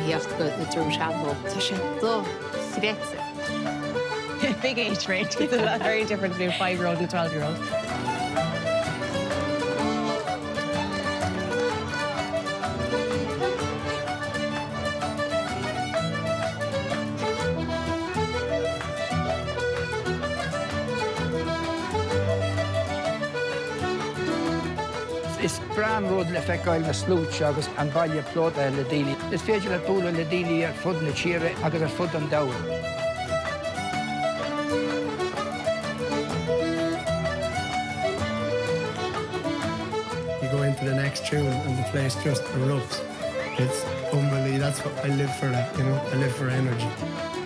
theacht go Droim Seandó. Tá sé dochreidte. Big age range, it's a very different between a five year old and a 12 year old. Is breá an rud le feiceáil na sluaite agus an baile plódaithe le daoine. Is féidir leat bualadh le daoine ar fud na tíre agus ar fud an domhain. You go into the next tune and the place just erupts. It's unbelievable. That's what I live for that, you know. I live for energy.